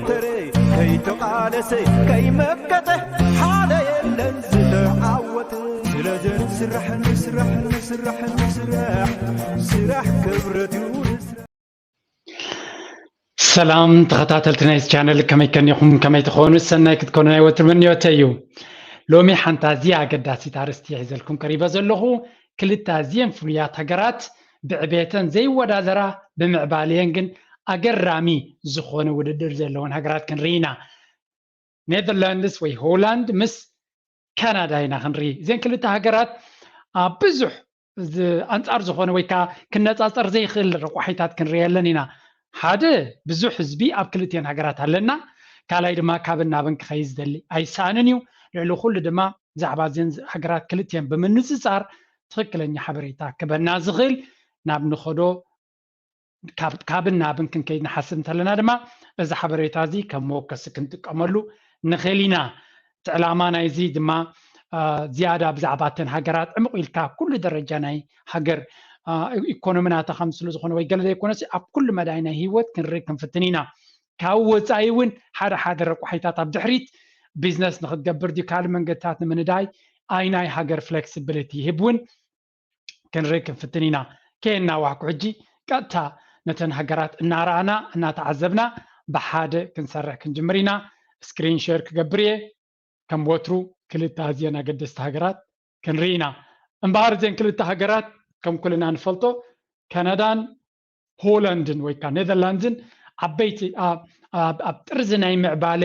ተረ ከይተቓለሰ ከይመከተ ሓደ የለን ዝተዓወተ። ስለዚ ንስራሕ ንስራሕ ንስራሕ ንስራሕ ስራሕ ክብረት እዩ። ንስራሕ ሰላም ተኸታተልቲ ናይ ቻነል፣ ከመይ ከኒኹም? ከመይ ትኾኑ? ሰናይ ክትኮኑ ናይ ወትሩ ምንዮተይ እዩ። ሎሚ ሓንቲ ኣዝያ ኣገዳሲት ኣርእስቲ ሒዘልኩም ቀሪበ ዘለኹ፣ ክልተ ኣዝየን ፍሉያት ሃገራት ብዕቤተን ዘይወዳደራ፣ ብምዕባሌን ግን ኣገራሚ ዝኾነ ውድድር ዘለወን ሃገራት ክንርኢ ኢና። ኔዘርላንድስ ወይ ሆላንድ ምስ ካናዳ ኢና ክንርኢ። እዘን ክልተ ሃገራት ኣብ ብዙሕ ኣንጻር ዝኾነ ወይ ከዓ ክነጻጸር ዘይኽእል ረቋሒታት ክንርእየለን ኢና። ሓደ፣ ብዙሕ ህዝቢ ኣብ ክልቲኤን ሃገራት ኣለና። ካልኣይ ድማ ካብን ናብን ክኸይድ ዝደሊ ኣይሰኣንን እዩ። ልዕሊ ኩሉ ድማ ብዛዕባ እዘን ሃገራት ክልቲኤን ብምንጽጻር ትኽክለኛ ሓበሬታ ክበና ዝኽእል ናብ ንኸዶ ካብን ናብን ክንከይድ ንሓስብ እንተለና ድማ እዚ ሓበሬታ እዚ ከም መወከሲ ክንጥቀመሉ ንኽእል ኢና። እቲ ዕላማ ናይዚ ድማ ዝያዳ ብዛዕባ እተን ሃገራት ዕምቕ ኢልካ ኩሉ ደረጃ ናይ ሃገር ኢኮኖሚ ናታ ከም ስለ ዝኾነ ወይ ገለ ዘይኮነሲ ኣብ ኩሉ መዳይ ናይ ህይወት ክንርኢ ክንፍትን ኢና። ካብ ወፃኢ እውን ሓደ ሓደ ረቋሒታት ኣብ ድሕሪት ቢዝነስ ንክትገብር ድዩ ካልእ መንገድታት ንምንዳይ ኣይ ናይ ሃገር ፍሌክሲቢሊቲ ይህብ እውን ክንርኢ ክንፍትን ኢና። ከየናዋሕኩ ሕጂ ቀጥታ ነተን ሃገራት እናረኣና እናተዓዘብና ብሓደ ክንሰርሕ ክንጅምር ኢና። ስክሪን ሼር ክገብር እየ። ከም ወትሩ ክልተ ኣዝየን ኣገደስቲ ሃገራት ክንርኢ ኢና። እምበኣር እዘን ክልተ ሃገራት ከም ኩልና ንፈልጦ ካናዳን ሆላንድን ወይ ከዓ ኔዘርላንድን ዓበይቲ ኣብ ጥርዚ ናይ ምዕባለ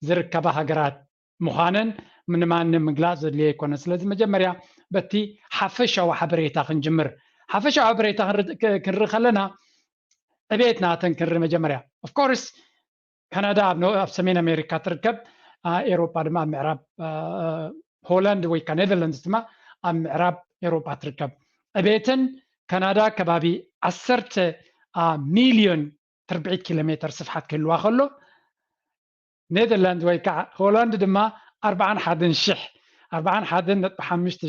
ዝርከባ ሃገራት ምዃነን ንምማን ንምግላፅ ዘድልዮ ኣይኮነን። ስለዚ መጀመርያ በቲ ሓፈሻዊ ሓበሬታ ክንጅምር። ሓፈሻዊ ሓበሬታ ክንርኢ ከለና ዕቤት ናተን ክንርኢ መጀመርያ። ኦፍኮርስ ካናዳ ኣብ ሰሜን ኣሜሪካ ትርከብ፣ ኤሮጳ ድማ ኣብ ምዕራብ፣ ሆላንድ ወይ ከዓ ኔዘርላንድስ ድማ ኣብ ምዕራብ ኤሮጳ ትርከብ። ዕቤተን ካናዳ ከባቢ ዓሰርተ ሚልዮን ትርብዒት ኪሎ ሜተር ስፍሓት ክህልዋ ከሎ፣ ኔዘርላንድ ወይ ከዓ ሆላንድ ድማ ኣርባዓን ሓደን ሽሕ ኣርባዓን ሓደን ነጥቢ ሓሙሽተ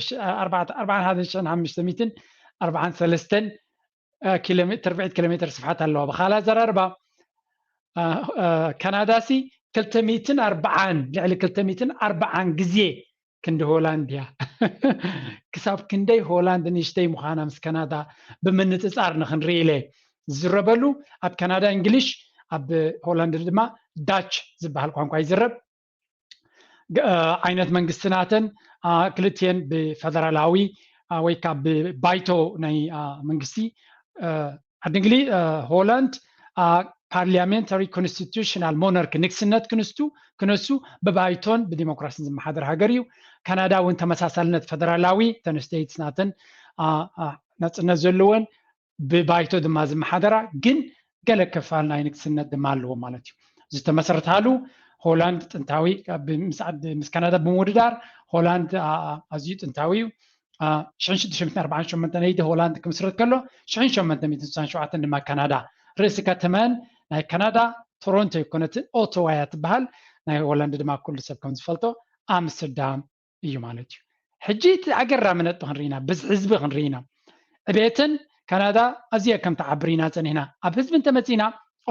ኣርባዓን ሓደን ሽሕን ሓሙሽተ ሚእትን ኣርባዓን ሰለስተን ትርብዒት ኪሎ ሜተር ስፍሓት ኣለዋ። ብኻልእ ኣዘራርባ ካናዳ ሲ ክልተ ሚእትን ኣርባዓን ልዕሊ ክልተ ሚእትን ኣርባዓን ግዜ ክንዲ ሆላንድ እያ። ክሳብ ክንደይ ሆላንድ ንእሽተይ ምዃና ምስ ካናዳ ብምንፅፃር ንክንርኢ ኢለ ዝዝረበሉ። ኣብ ካናዳ እንግሊሽ፣ ኣብ ሆላንድ ድማ ዳች ዝበሃል ቋንቋ ይዝረብ። ዓይነት መንግስቲ ናተን ክልቲኤን ብፈደራላዊ ወይ ከዓ ብባይቶ ናይ መንግስቲ ዓዲ እንግሊ ሆላንድ ፓርሊያሜንታሪ ኮንስቲቱሽናል ሞናርክ ንግስነት ክንስቱ ክነሱ ብባይቶን ብዲሞክራሲን ዝመሓደር ሃገር እዩ። ካናዳ እውን ተመሳሳልነት ፈደራላዊ ተን ስቴትስ ናተን ናፅነት ዘለወን ብባይቶ ድማ ዝመሓደራ ግን ገለ ክፋል ናይ ንግስነት ድማ ኣለዎ ማለት እዩ። ዝተመሰረታሉ ሆላንድ ጥንታዊ ምስ ካናዳ ብምውድዳር ሆላንድ ኣዝዩ ጥንታዊ እዩ። ሽሕን ሽዱሽተ ሚእትን ኣርባዓን ሸሞንተን ሆላንድ ክምስረት ከሎ ሽሕን ሸሞንተ ሚእትን ስሳን ሸውዓተን ድማ ካናዳ። ርእሲ ከተመን ናይ ካናዳ ቶሮንቶ ይኮነትን ኦቶዋ እያ ትበሃል። ናይ ሆላንድ ድማ ኩሉ ሰብ ከም ዝፈልጦ ኣምስተርዳም እዩ ማለት እዩ። ሕጂ እቲ ኣገራሚ ነጥቢ ክንርኢና ብዝሒ ህዝቢ ክንርኢና ዕቤትን ካናዳ ኣዝየ ከም ተዓብር ኢና ፀኒሕና። ኣብ ህዝቢ እንተመፂና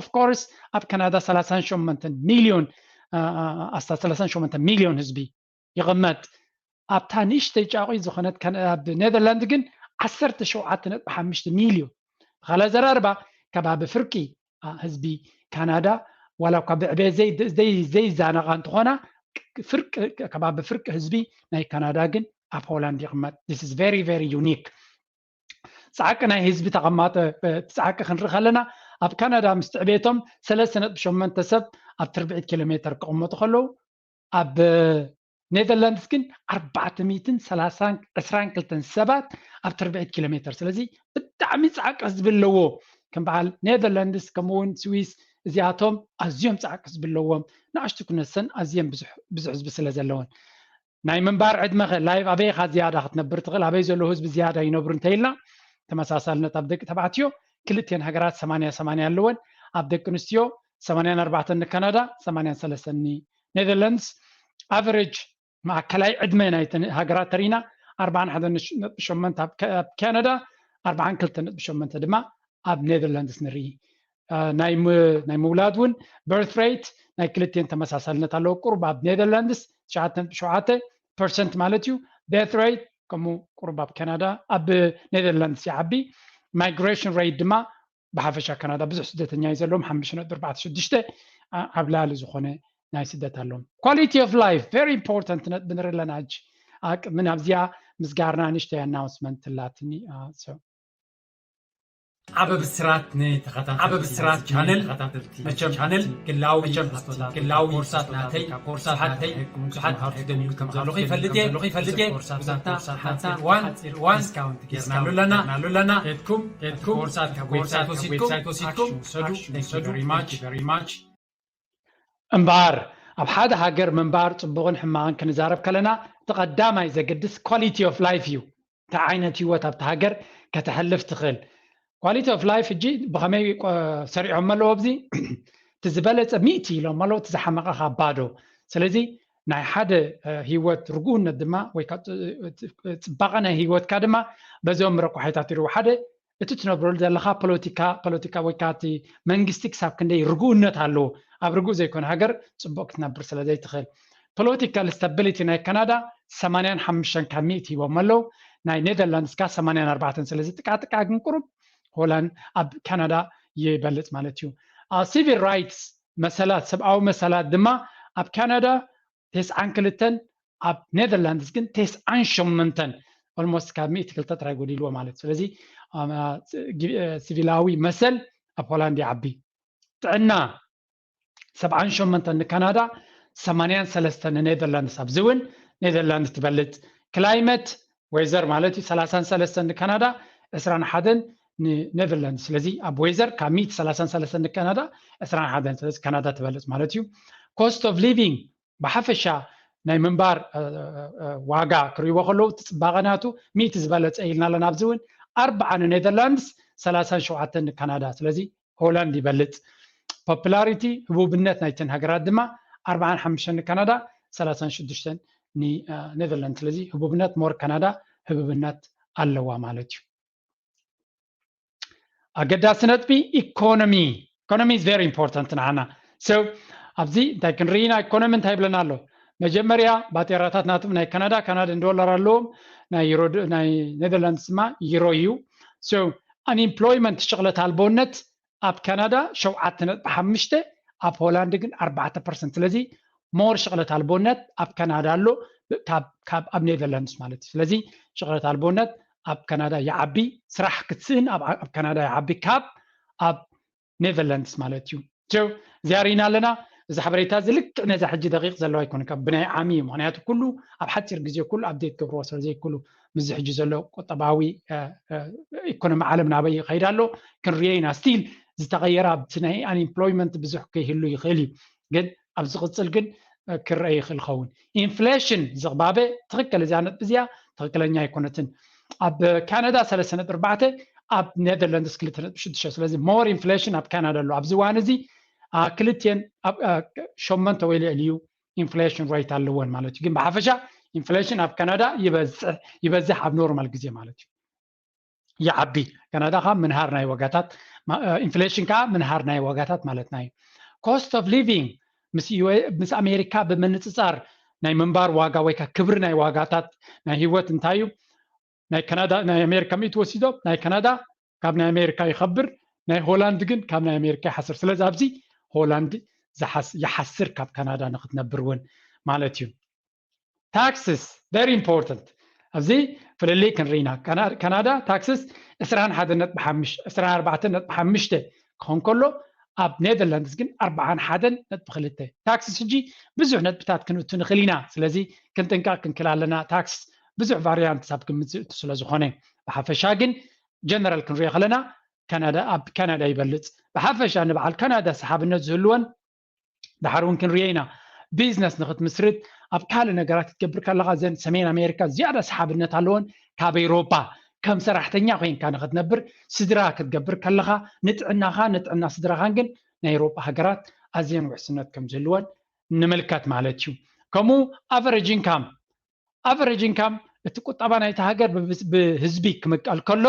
ኦፍኮርስ ኣብ ካናዳ ሰላሳን ሸሞንተን ሚልዮን ኣስታት ሰላሳን ሸሞንተን ሚልዮን ህዝቢ ይቕመጥ። ኣብታ ንእሽተይ ጫቑ ዝኾነት ኣብ ኔዘርላንድ ግን ዓሰርተ ሸውዓተ ነጥቢ ሓሙሽተ ሚልዮን። ብኻልእ ኣዘራርባ ከባቢ ፍርቂ ህዝቢ ካናዳ ዋላ እኳ ብዕቤት ዘይዛነቓ እንትኾና ከባቢ ፍርቂ ህዝቢ ናይ ካናዳ ግን ኣብ ሆላንድ ይቕመጥ። This is very very unique። ፃዕቂ ናይ ህዝቢ ተቐማጠ ፃዕቂ ክንርኢ ከለና ኣብ ካናዳ ምስ ትዕቤቶም ሰለስተ ነጥቢ ሸሞንተ ሰብ ኣብ ትርብዒት ኪሎ ሜተር ክቕመጡ ከለዉ ኣብ ኔዘርላንድስ ግን ኣርባዕተ ሚእትን ሰላሳን ዕስራን ክልተን ሰባት ኣብ ትርብዒት ኪሎ ሜተር። ስለዚ ብጣዕሚ ፃዕቂ ህዝቢ ኣለዎ። ከም በዓል ኔዘርላንድስ ከምኡውን ስዊስ እዚኣቶም ኣዝዮም ፃዕቂ ህዝቢ ኣለዎም። ንኣሽቱ ክነሰን ኣዝየን ብዙሕ ህዝቢ ስለ ዘለወን ናይ ምንባር ዕድመኸ ላይቭ ኣበይኻ ዝያዳ ክትነብር ትኽእል ኣበይ ዘለዉ ህዝቢ ዝያዳ ይነብሩ እንተኢልና ተመሳሳልነት ኣብ ደቂ ተባዕትዮ ክልቲኤን ሃገራት ሰማንያ ሰማንያ ኣለወን። ኣብ ደቂ ኣንስትዮ ሰማንያን ኣርባዕተን ንካናዳ ሰማንያን ሰለስተን ንኔዘርላንድስ። ኣቨሬጅ ማእከላይ ዕድመ ናይተን ሃገራት ተሪእና ኣርባዓን ሓደን ነጥቢ ሸሞንተ ኣብ ካናዳ ኣርባዓን ክልተን ነጥቢ ሸሞንተ ድማ ኣብ ኔዘርላንድስ ንርኢ። ናይ ምውላድ እውን birth rate ናይ ክልቲኤን ተመሳሳልነት ኣለዎ። ቁሩብ ኣብ ኔደርላንድስ ትሽዓተ ነጥቢ ሸውዓተ ፐርሰንት ማለት እዩ። Death rate ከምኡ ቁሩብ ኣብ ካናዳ ኣብ ኔደርላንድስ ይዓቢ። Migration rate ድማ ብሓፈሻ ካናዳ ብዙሕ ስደተኛ እዩ ዘለዎም፣ ሓሙሽተ ነጥቢ ኣርባዕተ ሽዱሽተ ኣብ ላዕሊ ዝኾነ ናይ ስደት ኣለዎም። Quality of life very important ነጥቢ ንርኢ ኣለና። ሕጂ ኣቅምን ኣብዚኣ ምስጋርና ንእሽተይ ኣናውንስመንት ትላትኒ። ዓበ ብስራት ንተኸታተልቲ ዓበ ብስራት ቻነል ተኸታተልቲ መቸም ቻነል ግላዊ መቸም ግላዊ ኮርሳት ናተይ ኮርሳት ናተይ ብዙሓት ሃብቲ ደሚሉ ከም ዘለኹ ይፈልጥ እየ ይፈልጥ እየ። ብዙሕታ ሓንታ እዋን እዋን ዲስካውንት ጌርናሉ ኣለና ኣለና። ሄድኩም ሄድኩም ኮርሳት ካብ ዌብሳይት ወሲድኩም ዌብሳይት ወሲድኩም ውሰዱ። Thank you very much። እምበኣር ኣብ ሓደ ሃገር ምንባር ጽቡቕን ሕማቕን ክንዛረብ ከለና እቲ ቀዳማይ ዘገድስ quality of life እዩ። እንታይ ዓይነት ህይወት ኣብቲ ሃገር ከተሕልፍ ትኽእል? Quality of life ሕጂ ብኸመይ ሰሪዖም ኣለዎ ኣብዚ እቲ ዝበለጸ ሚእቲ ኢሎም ኣለዉ፣ እቲ ዝሓመቐ ካብ ባዶ። ስለዚ ናይ ሓደ ህይወት ርጉእነት ድማ ወይ ጽባቐ ናይ ህይወትካ ድማ በዞም ረቋሒታት ይርዎ። ሓደ እቲ ትነብረሉ ዘለኻ ፖለቲካ ፖለቲካ ወይ ከዓ እቲ መንግስቲ ክሳብ ክንደይ ርጉእነት ኣለዎ። ኣብ ርጉእ ዘይኮነ ሃገር ጽቡቕ ክትነብር ስለ ዘይትኽእል። Political stability ናይ ካናዳ ሰማንያን ሓሙሽተን ካብ ሚእቲ ሂቦም ኣለዉ። ናይ ኔደርላንድስ ከኣ ሰማንያን ኣርባዕተን። ስለዚ ጥቃጥቃ ግን ቁሩብ ሆላንድ ኣብ ካናዳ ይበልጽ ማለት እዩ። Civil rights መሰላት ሰብኣዊ መሰላት ድማ ኣብ ካናዳ ተስዓን ክልተን ኣብ ኔደርላንድስ ግን ተስዓን ሸሞንተን። Almost ካብ ሚእቲ ክልተ ጥራይ ጎዲልዎ ማለት። ስለዚ ሲቪላዊ መሰል ኣብ ሆላንድ ይዓቢ። ጥዕና ሰብዓን ሸሞንተን ንካናዳ፣ ሰማንያን ሰለስተን ንኔደርላንድስ። ኣብዚ እውን ኔደርላንድስ ትበልጽ። Climate weather ማለት እዩ ሰላሳን ሰለስተን ንካናዳ፣ ዕስራን ሓደን ንኔደርላንድስ። ስለዚ ኣብ weather ካብ ሚእቲ ሰላሳን ሰለስተን ንካናዳ፣ ዕስራን ሓደን። ስለዚ ካናዳ ትበልጽ ማለት እዩ። Cost of living ብሓፈሻ ናይ ምንባር ዋጋ ክርእይዎ ከለዉ እቲ ጽባቐ ናቱ ሚእቲ ዝበለጸ ኢልና ኣለና። ኣብዚ እውን ኣርብዓ ንኔደርላንድስ፣ ሰላሳን ሸውዓተን ንካናዳ። ስለዚ ሆላንድ ይበልጽ። Popularity ህቡብነት ናይተን ሃገራት ድማ ኣርብዓን ሓሙሽተን ንካናዳ፣ ሰላሳን ሽዱሽተን ንኔደርላንድ። ስለዚ ህቡብነት more ካናዳ ህቡብነት ኣለዋ ማለት እዩ። ኣገዳሲ ነጥቢ economy. Economy is very important ንዓና። So ኣብዚ እንታይ ክንርኢ ኢና? ኢኮኖሚ እንታይ ይብለና ኣሎ? መጀመርያ ባጤራታት ናትም ናይ ካናዳ ካናዳን ዶላር ኣለዎም፣ ናይ ኔደርላንድስ ድማ ዩሮ እዩ። So unemployment ሽቕለት ኣልቦነት ኣብ ካናዳ ሸውዓተ ነጥቢ ሓሙሽተ፣ ኣብ ሆላንድ ግን ኣርባዕተ ፐርሰንት። ስለዚ more ሽቕለት ኣልቦነት ኣብ ካናዳ ኣሎ ካብ ኣብ ኔደርላንድስ ማለት እዩ። ስለዚ ሽቕለት ኣልቦነት ኣብ ካናዳ ይዓቢ፣ ስራሕ ክትስእን ኣብ ካናዳ ይዓቢ ካብ ኣብ ኔደርላንድስ ማለት እዩ። እዚኣ ርኢና ኣለና። እዚ ሓበሬታ እዚ ልክዕ ነዛ ሕጂ ደቂቕ ዘለዋ ኣይኮነን፣ ካብ ብናይ ዓሚ እዩ። ምክንያቱ ኩሉ ኣብ ሓፂር ግዜ ኩሉ ኣብዴት ገብርዎ ስለ ዘይክሉ ምስዚ ሕጂ ዘሎ ቁጠባዊ ኢኮኖሚ ዓለም ናበይ ይኸይድ ኣሎ ክንሪኦ ኢና። ስቲል ዝተቐየረ ኣብቲ ናይ ኣንኤምፕሎይመንት ብዙሕ ከይህሉ ይኽእል እዩ፣ ግን ኣብ ዝቕፅል ግን ክረአ ይኽእል ኸውን። ኢንፍሌሽን ዝቕባበ ትኽክል፣ እዚኣ ነጥቢ እዚኣ ትኽክለኛ ኣይኮነትን። ኣብ ካናዳ ሰለስተ ነጥቢ ኣርባዕተ፣ ኣብ ኔደርላንድስ ክልተ ነጥቢ ሽዱሽተ። ስለዚ ሞር ኢንፍሌሽን ኣብ ካናዳ ኣሎ ኣብዚ እዋን እዚ። ክልቲኤን ሸመንተ ወይ ልዕሊ እዩ ኢንፍሌሽን ሬት ኣለወን ማለት እዩ። ግን ብሓፈሻ ኢንፍሌሽን ኣብ ካናዳ ይበዝሕ ኣብ ኖርማል ግዜ ማለት እዩ። ይዓቢ። ካናዳ ከዓ ምንሃር ናይ ዋጋታት፣ ኢንፍሌሽን ከዓ ምንሃር ናይ ዋጋታት ማለትና እዩ። ኮስት ኦፍ ሊቪንግ ምስ ኣሜሪካ ብምንፅፃር ናይ ምንባር ዋጋ ወይ ከዓ ክብሪ ናይ ዋጋታት ናይ ህይወት እንታይ እዩ? ናይ ካናዳ ናይ ኣሜሪካ ሚእቲ ወሲዶ ናይ ካናዳ ካብ ናይ ኣሜሪካ ይኸብር፣ ናይ ሆላንድ ግን ካብ ናይ ኣሜሪካ ይሓስር። ስለዚ ኣብዚ ሆላንድ ይሓስር ካብ ካናዳ ንክትነብር እውን ማለት እዩ። ታክስስ ቨሪ ኢምፖርተንት። ኣብዚ ፍልልይ ክንርኢና። ካናዳ ታክስስ ዕስራን ሓደን ነጥቢ ሓሙሽተ፣ ዕስራን ኣርባዕተን ነጥቢ ሓሙሽተ ክኾን ከሎ ኣብ ኔደርላንድስ ግን ኣርባዓን ሓደን ነጥቢ ክልተ። ታክስስ ሕጂ ብዙሕ ነጥብታት ክንእቱ ንኽእል ኢና። ስለዚ ክንጥንቀቕ ክንክእል ኣለና። ታክስ ብዙሕ ቫሪያንት ኣብ ግምት ዝእቱ ስለ ዝኾነ፣ ብሓፈሻ ግን ጀነራል ክንሪኦ ከለና ካናዳ ኣብ ካናዳ ይበልፅ። ብሓፈሻ ንበዓል ካናዳ ሰሓብነት ዝህልወን ድሓር እውን ክንሪኦ ኢና። ቢዝነስ ንክትምስርት ኣብ ካልእ ነገራት ክትገብር ከለካ እዘን ሰሜን ኣሜሪካ ዝያዳ ሰሓብነት ኣለወን ካብ ኤሮፓ። ከም ሰራሕተኛ ኮይንካ ንክትነብር ስድራ ክትገብር ከለካ ንጥዕናካ ንጥዕና ስድራካን ግን ናይ ኤሮፓ ሃገራት ኣዝየን ውሕስነት ከም ዝህልወን ንምልከት ማለት እዩ። ከምኡ ኣቨሬጅ ኢንካም ኣቨሬጅ ኢንካም እቲ ቁጠባ ናይቲ ሃገር ብህዝቢ ክምቀል ከሎ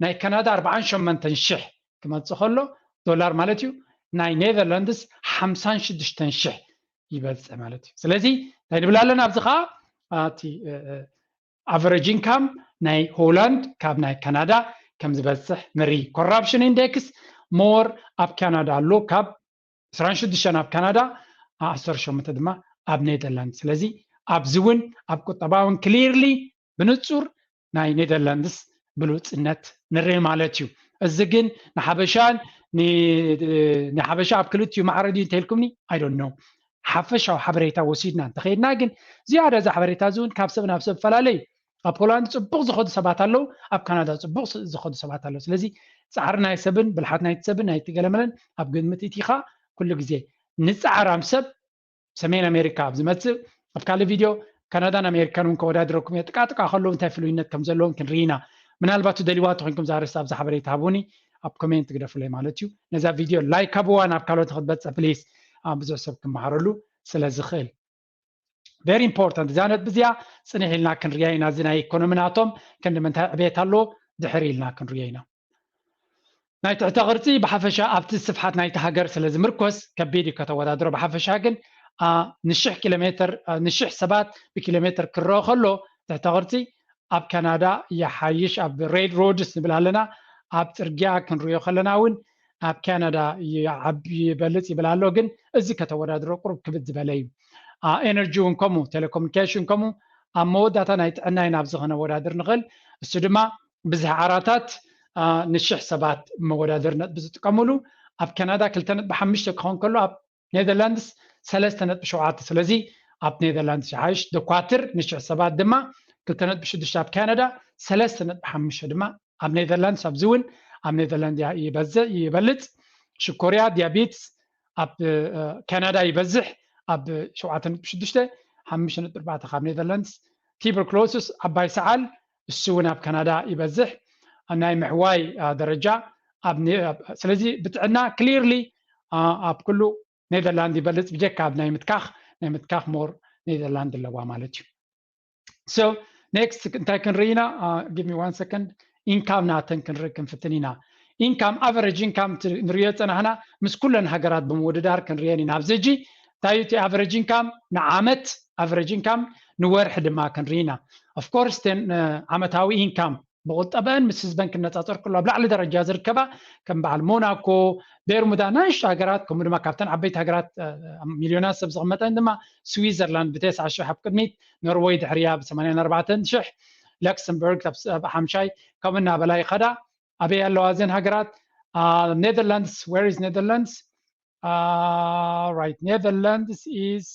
ናይ ካናዳ ኣርባዓን ሸሞንተን ሽሕ ክመፅእ ከሎ ዶላር ማለት እዩ። ናይ ኔዘርላንድስ ሓምሳን ሽዱሽተን ሽሕ ይበልፅ ማለት እዩ። ስለዚ እንታይ ንብል ኣለና ኣብዚ ከዓ እቲ average income ናይ ሆላንድ ካብ ናይ ካናዳ ከም ዝበፅሕ ንርኢ። ኮራፕሽን ኢንዴክስ ሞር ኣብ ካናዳ ኣሎ ካብ ዕስራን ሽዱሽተን ኣብ ካናዳ፣ ዓሰርተ ሸሞንተ ድማ ኣብ ኔዘርላንድ። ስለዚ ኣብዚ እውን ኣብ ቁጠባ እውን ክሊርሊ ብንፁር ናይ ኔዘርላንድስ ብሉፅነት ንርኢ ማለት እዩ። እዚ ግን ንሓበሻን ንሓበሻ ኣብ ክልቲኡ ማዕረ ድዩ እንተልኩምኒ ኣይዶን ነው። ሓፈሻዊ ሓበሬታ ወሲድና እንተኸይድና ግን ዝያዳ እዚ ሓበሬታ እዚ እውን ካብ ሰብ ናብ ሰብፈላለዩ። ኣብ ሆላንድ ፅቡቕ ዝኸዱ ሰባት ኣለዉ፣ ኣብ ካናዳ ፅቡቕ ዝኸዱ ሰባት ኣለዉ። ስለዚ ፃዕሪ ናይ ሰብን ብልሓት ናይቲ ሰብን ናይቲ ገለመለን ኣብ ግምት እቲኻ ኩሉ ግዜ ንፃዕራም ሰብ ሰሜን ኣሜሪካ ኣብ ዝመፅእ ኣብ ካልእ ቪድዮ ካናዳን ኣሜሪካን እውን ከወዳድረኩም እየ። ጥቃጥቃ ከለዉ እንታይ ፍሉይነት ከም ዘለዎም ክንርኢ ኢና። ምናልባት ትደልይዋ እንተኮይንኩም እዛ ርእሲ ኣብዚ ሓበሬታ ሃቡኒ ኣብ ኮሜንት ግደፉለይ ማለት እዩ። ነዛ ቪድዮ ላይክ ሃብዋ ናብ ካልኦት ክትበፅሕ ፕሊስ፣ ብዙሕ ሰብ ክመሃረሉ ስለ ዝኽእል። ቨሪ ኢምፖርታንት እዛ ነጥቢ እዚኣ ፅንሕ ኢልና ክንሪያ ኢና። እዚ ናይ ኢኮኖሚ ናቶም ክንዲ ምንታይ ዕቤት ኣለዎ ድሕር ኢልና ክንሪዮ ኢና። ናይ ትሕተ ቅርፂ ብሓፈሻ ኣብቲ ስፍሓት ናይቲ ሃገር ስለ ዝምርኮስ ከቢድ እዩ ከተወዳድሮ። ብሓፈሻ ግን ንሽሕ ኪሎ ሜትር ንሽሕ ሰባት ብኪሎ ሜትር ክረአ ከሎ ትሕተ ቅርፂ ኣብ ካናዳ ይሓይሽ። ኣብ ሬድ ሮድስ ንብል ኣለና፣ ኣብ ፅርግያ ክንሪኦ ከለና እውን ኣብ ካናዳ ይዓቢ ይበልፅ ይብል ኣሎ። ግን እዚ ከተወዳድሮ ቁሩብ ክብድ ዝበለ እዩ። ኤነርጂ እውን ከምኡ፣ ቴሌኮሙኒኬሽን ከምኡ። ኣብ መወዳእታ ናይ ጥዕና ኢና ኣብዚ ከነወዳድር ንኽእል። እሱ ድማ ብዝሒ ዓራታት ንሽሕ ሰባት መወዳደሪ ነጥቢ ዝጥቀምሉ ኣብ ካናዳ ክልተ ነጥቢ ሓሙሽተ ክኸውን ከሎ ኣብ ኔዘርላንድስ ሰለስተ ነጥቢ ሸውዓተ። ስለዚ ኣብ ኔዘርላንድስ ይሓይሽ። ደኳትር ንሽሕ ሰባት ድማ ክልተ ነጥቢ ሽዱሽተ ኣብ ካናዳ፣ ሰለስተ ነጥቢ ሓሙሽተ ድማ ኣብ ኔዘርላንድስ። ኣብዚ እውን ኣብ ኔዘርላንድ ይበዝሕ ይበልፅ። ሽኮርያ ዲያቤትስ ኣብ ካናዳ ይበዝሕ ኣብ ሸውዓተ ነጥቢ ሽዱሽተ፣ ሓሙሽተ ነጥቢ ኣርባዕተ ካብ ኔዘርላንድስ። ቲበርክሎስስ ዓባይ ሰዓል እሱ እውን ኣብ ካናዳ ይበዝሕ። ናይ ምሕዋይ ደረጃ ስለዚ ብጥዕና ክሊርሊ ኣብ ኩሉ ኔዘርላንድ ይበልፅ ብጀካ ኣብ ናይ ምትካኽ፣ ናይ ምትካኽ ሞር ኔዘርላንድ ኣለዋ ማለት እዩ። So next እንታይ ክንርኢ ኢና? Give me one second። ኢንካም ናተን ክንርኢ ክንፍትን ኢና። ኢንካም ኣቨሬጅ ኢንካም ንሪኦ ዝፀናሕና ምስ ኩለን ሃገራት ብምውድዳር ክንሪአን ኢና። ኣብዚ ሕጂ እንታይ እዩ እቲ ኣቨሬጅ ኢንካም ንዓመት፣ ኣቨሬጅ ኢንካም ንወርሒ ድማ ክንርኢ ኢና። ኦፍኮርስ ተን ዓመታዊ ኢንካም ብቁጠበአን ምስ ህዝበን ክነፃፀር ከሎ ኣብ ላዕሊ ደረጃ ዝርከባ ከም በዓል ሞናኮ፣ ቤርሙዳ፣ ናይሽቱ ሃገራት ከምኡ ድማ ካብተን ዓበይቲ ሃገራት ሚልዮናት ሰብ ዝቕመጠን ድማ ስዊዘርላንድ ብተስዓ ሽሕ ኣብ ቅድሚት፣ ኖርወይ ድሕሪያ ብ ሰማንያን ኣርባዕተን ሽሕ፣ ለክሰምበርግ ኣብ ሓምሻይ ከምኡ እናበላ ይኸዳ። ኣበይ ኣለዋ እዘን ሃገራት? ኔዘርላንድስ። Where is Netherlands? Right, Netherlands is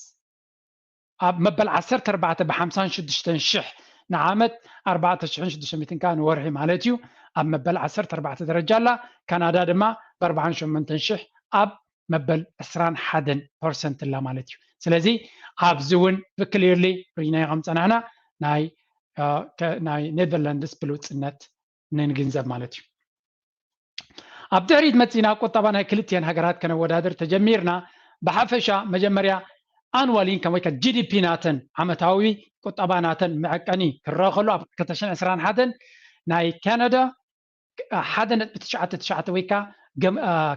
ኣብ መበል ዓሰርተ ኣርባዕተ ብ ሓምሳን ሽዱሽተን ሽሕ ንዓመት ኣርባዕተ ሽሕን ሽዱሽተ ሚእትን ከኣ ንወርሒ ማለት እዩ። ኣብ መበል ዓሰርተ ኣርባዕተ ደረጃ ኣላ። ካናዳ ድማ ብ ኣርባዓን ሸሞንተን ሽሕ ኣብ መበል ዕስራን ሓደን ፐርሰንት ኣላ ማለት እዩ። ስለዚ ኣብዚ እውን ብክሊርሊ ርኢናዮ ከም ፀናሕና ናይ ኔዘርላንድስ ብሉፅነት ንንግንዘብ ማለት እዩ። ኣብ ድሕሪት መፂና ቁጠባ ናይ ክልቲኤን ሃገራት ከነወዳድር ተጀሚርና ብሓፈሻ መጀመርያ ኣንዋል ኢንካም ወይ ጂዲፒ ናተን ዓመታዊ ቁጠባ ናተን መዐቀኒ ክረአ ከሎ ኣብ ክልተ ሽሕን ዕስራን ሓደን ናይ ካናዳ ሓደ ነጥቢ ትሽዓተ ትሽዓተ ወይ ከዓ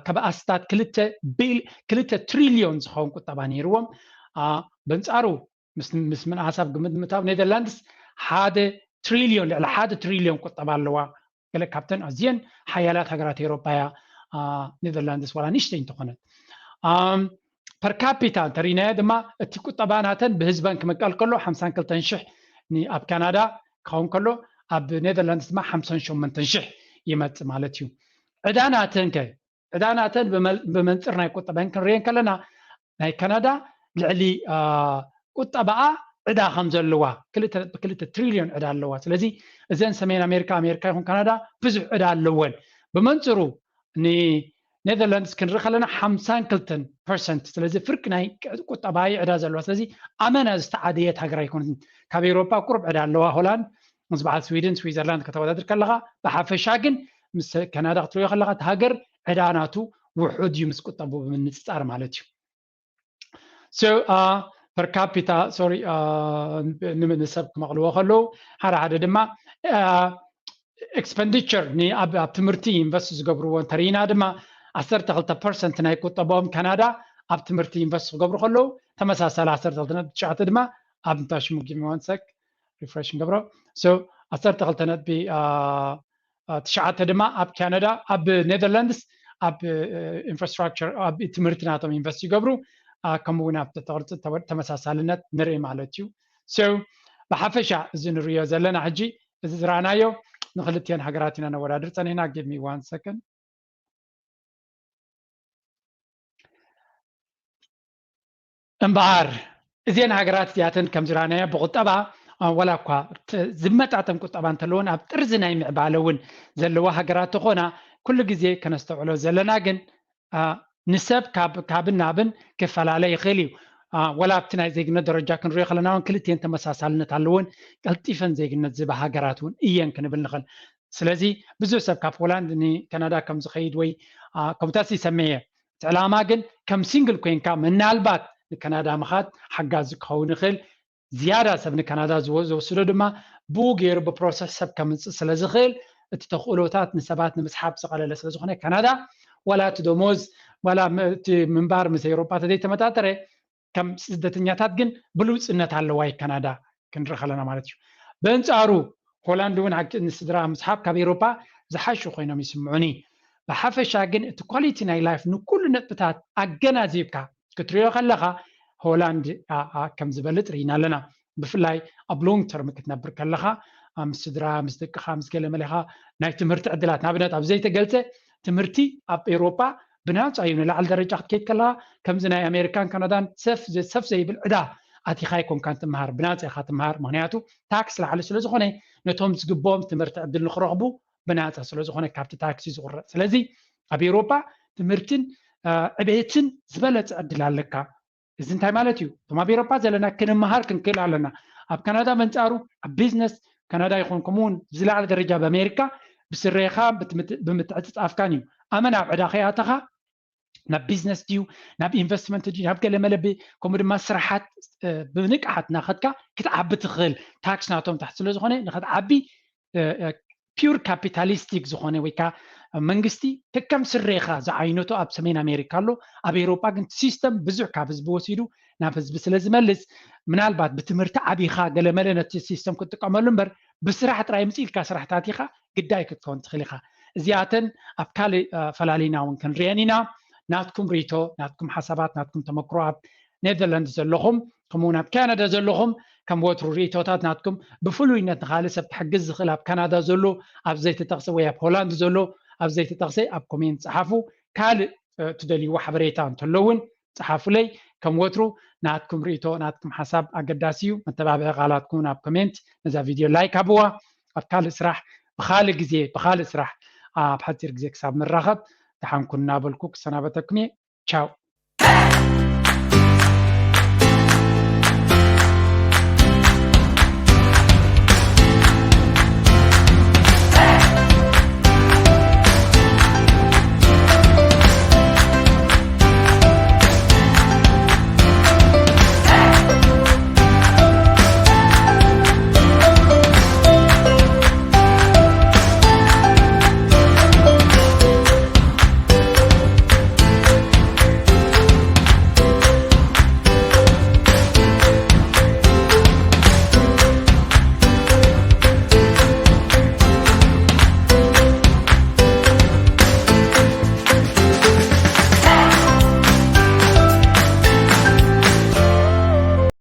ከበኣስታት ክልተ ትሪልዮን ዝኸውን ቁጠባ ነይርዎም። በንፃሩ ምስ ምንኣስ ኣብ ግምት ምእታው ኔዘርላንድስ ሓደ ትሪልዮን ልዕሊ ሓደ ትሪልዮን ቁጠባ ኣለዋ። ገለ ካብተን ኣዝየን ሓያላት ሃገራት ኤውሮጳ እያ ኔዘርላንድስ ዋላ ንእሽተይ እንተኾነት። ፐርካፒታ እንተሪናዮ ድማ እቲ ቁጠባ ናተን ብህዝበን ክምቀል ከሎ ሓምሳን ክልተን ሽሕ ኣብ ካናዳ ክኸውን ከሎ ኣብ ኔዘርላንድስ ድማ ሓምሳን ሸሞንተን ሽሕ ይመፅእ ማለት እዩ። ዕዳ ናተን ከ ዕዳ ናተን ብመንፅር ናይ ቁጠበን ክንሪኤን ከለና ናይ ካናዳ ልዕሊ ቁጠባኣ ዕዳ ከም ዘለዋ ክልተ ነጥቢ ክልተ ትሪልዮን ዕዳ ኣለዋ። ስለዚ እዘን ሰሜን ኣሜሪካ ኣሜሪካ ይኹን ካናዳ ብዙሕ ዕዳ ኣለወን። ብመንፅሩ ኔዘርላንድስ ክንርኢ ከለና ሓምሳን ክልተን ፐርሰንት ስለዚ ፍርቂ ናይ ቁጠባዊ ዕዳ ዘለዋ ስለዚ ኣመና ዝተዓደየት ሃገር ኣይኮነትን። ካብ ኤውሮፓ ቁሩብ ዕዳ ኣለዋ ሆላንድ ምስ በዓል ስዊድን ስዊዘርላንድ ከተወዳድር ከለካ ብሓፈሻ ግን ምስ ካናዳ ክትሪኦ ከለካ እቲ ሃገር ዕዳ ናቱ ውሑድ እዩ ምስ ቁጠቡ ብምንፅፃር ማለት እዩ። So per capita sorry ንሰብ ክመቕልዎ ከለዉ ሓደ ሓደ ድማ expenditure ኣብ ትምህርቲ ኢንቨስት ዝገብርዎ እንተርኢና ድማ ዓሰርተ ክልተ ፐርሰንት ናይ ቁጠባኦም ካናዳ ኣብ ትምህርቲ ኢንቨስት ክገብሩ ከለዉ፣ ተመሳሳሊ ዓሰርተ ክልተ ነጥቢ ትሽዓተ ድማ ኣብ እንታይ ሽሙ፣ give me one sec፣ refresh ንገብሮ። So ዓሰርተ ክልተ ነጥቢ ትሽዓተ ድማ ኣብ ካናዳ፣ ኣብ ኔዘርላንድስ ኣብ ኢንፍራስትራክቸር፣ ኣብ ትምህርቲ ናቶም ኢንቨስት ይገብሩ። ከምኡ እውን ኣብ ተመሳሳልነት ንርኢ ማለት እዩ። So ብሓፈሻ እዚ ንሪኦ ዘለና ሕጂ፣ እዚ ዝረኣናዮ፣ ንክልቲአን ሃገራት ኢና ነወዳድር ጸኒሕና። Give me one second። እምበኣር እዚአን ሃገራት እዚኣተን ከም ዝረኣናዮ ብቁጠባ፣ ወላ እኳ ዝመጣጠን ቁጠባ እንተለዎን፣ ኣብ ጥርዚ ናይ ምዕባለ እውን ዘለዋ ሃገራት ተኾና፣ ኩሉ ግዜ ከነስተውዕሎ ዘለና ግን ንሰብ ካብን ናብን ክፈላለ ይኽእል እዩ። ወላ ኣብቲ ናይ ዜግነት ደረጃ ክንሪኦ ከለና እውን ክልቲአን ተመሳሳልነት ኣለዎን፣ ቀልጢፈን ዜግነት ዝህባ ሃገራት እውን እየን ክንብል ንኽእል። ስለዚ ብዙሕ ሰብ ካብ ሆላንድ ንካናዳ ከም ዝኸይድ ወይ ከምኡታት ይሰምዕ እየ። እቲ ዕላማ ግን ከም ሲንግል ኮይንካ ምናልባት ንካናዳ ምኻድ ሓጋዚ ክኸውን ይኽእል። ዝያዳ ሰብ ንካናዳ ዝወስዶ ድማ ብኡ ገይሩ ብፕሮሰስ ሰብ ከምፅእ ስለ ዝኽእል፣ እቲ ተኽእሎታት ንሰባት ንምስሓብ ዝቐለለ ስለ ዝኾነ፣ ካናዳ ዋላ እቲ ደሞዝ ዋላ እቲ ምንባር ምስ ኤውሮጳ ተዘይተመጣጠረ፣ ከም ስደተኛታት ግን ብሉፅነት ኣለዋ እዩ ካናዳ ክንርኢ ከለና ማለት እዩ። በንፃሩ ሆላንድ እውን ንስድራ ምስሓብ ካብ ኤውሮጳ ዝሓሹ ኮይኖም ይስምዑኒ። ብሓፈሻ ግን እቲ ኳሊቲ ናይ ላይፍ ንኩሉ ነጥብታት ኣገናዚብካ ክትሪኦ ከለኻ ሆላንድ ከም ዝበልፅ ርኢና ኣለና። ብፍላይ ኣብ ሎንግ ተርም ክትነብር ከለኻ፣ ምስ ስድራ፣ ምስ ደቅኻ፣ ምስ ገለ መለኻ ናይ ትምህርቲ ዕድላት፣ ንኣብነት ኣብ ዘይተገልፀ ትምህርቲ ኣብ ኤውሮጳ ብናፃ እዩ። ንላዕሊ ደረጃ ክትከይድ ከለኻ ከምዚ ናይ ኣሜሪካን ካናዳን ሰፍ ዘይብል ዕዳ ኣቲኻ ኣይኮንካን ትምሃር፣ ብናፃ ኢኻ ትምሃር። ምክንያቱ ታክስ ላዕሊ ስለ ዝኾነ ነቶም ዝግብኦም ትምህርቲ ዕድል ንክረኽቡ ብናፃ ስለ ዝኾነ ካብቲ ታክሲ ዝቁረፅ። ስለዚ ኣብ ኤውሮጳ ትምህርትን ዕቤትን ዝበለጸ ዕድል ኣለካ። እዚ እንታይ ማለት እዩ? እቶም ኣብ ኤውሮጳ ዘለና ክንምሃር ክንክእል ኣለና። ኣብ ካናዳ መንጻሩ ኣብ ቢዝነስ፣ ካናዳ ይኹን ከምኡውን ዝለዓለ ደረጃ ኣብ ኣሜሪካ ብስሬኻ ብምትዕፅፃፍካን እዩ። ኣመና ኣብ ዕዳ ከይኣተኻ ናብ ቢዝነስ ድዩ ናብ ኢንቨስትመንት ድዩ ናብ ገለ መለ ከምኡ ድማ ስራሓት ብንቅሓት እናኸድካ ክትዓቢ ትኽእል። ታክስ ናቶም ታሕቲ ስለ ዝኾነ ንክትዓቢ ፒውር ካፒታሊስቲክ ዝኾነ ወይ ከዓ መንግስቲ ከከም ስሬኻ ዝዓይነቱ ኣብ ሰሜን ኣሜሪካ ኣሎ። ኣብ ኤውሮጳ ግን ሲስተም ብዙሕ ካብ ህዝቢ ወሲዱ ናብ ህዝቢ ስለ ዝመልስ ምናልባት ብትምህርቲ ዓቢኻ ገለመለ ነቲ ሲስተም ክትጥቀመሉ እምበር ብስራሕ ጥራይ ምፅእ ኢልካ ስራሕ ታቲኻ ግዳይ ክትከውን ትኽእል ኢኻ። እዚኣተን ኣብ ካልእ ፈላሊና እውን ክንሪአን ኢና። ናትኩም ሪቶ፣ ናትኩም ሓሳባት፣ ናትኩም ተመክሮ ኣብ ኔዘርላንድ ዘለኹም ከምኡውን ኣብ ካናዳ ዘለኹም ከም ወትሩ ሪእቶታት ናትኩም ብፍሉይነት ንኻልእ ሰብ ክሕግዝ ዝኽእል ኣብ ካናዳ ዘሎ ኣብ ዘይተጠቕሰ ወይ ኣብ ሆላንድ ዘሎ ኣብ ዘይተጠቕሰ ኣብ ኮሜንት ጸሓፉ። ካልእ ትደልይዎ ሓበሬታ እንተሎ እውን ጸሓፉለይ። ከም ወትሩ ናትኩም ሪእቶ ናትኩም ሓሳብ ኣገዳሲ እዩ። መተባብዒ ቃላትኩም ኣብ ኮሜንት ነዛ ቪድዮ ላይክ ኣብዋ። ኣብ ካልእ ስራሕ ብኻልእ ግዜ ብኻልእ ስራሕ ኣብ ሓጺር ግዜ ክሳብ ንራኸብ ደሓንኩን እናበልኩ ክሰናበተኩም እየ። ቻው።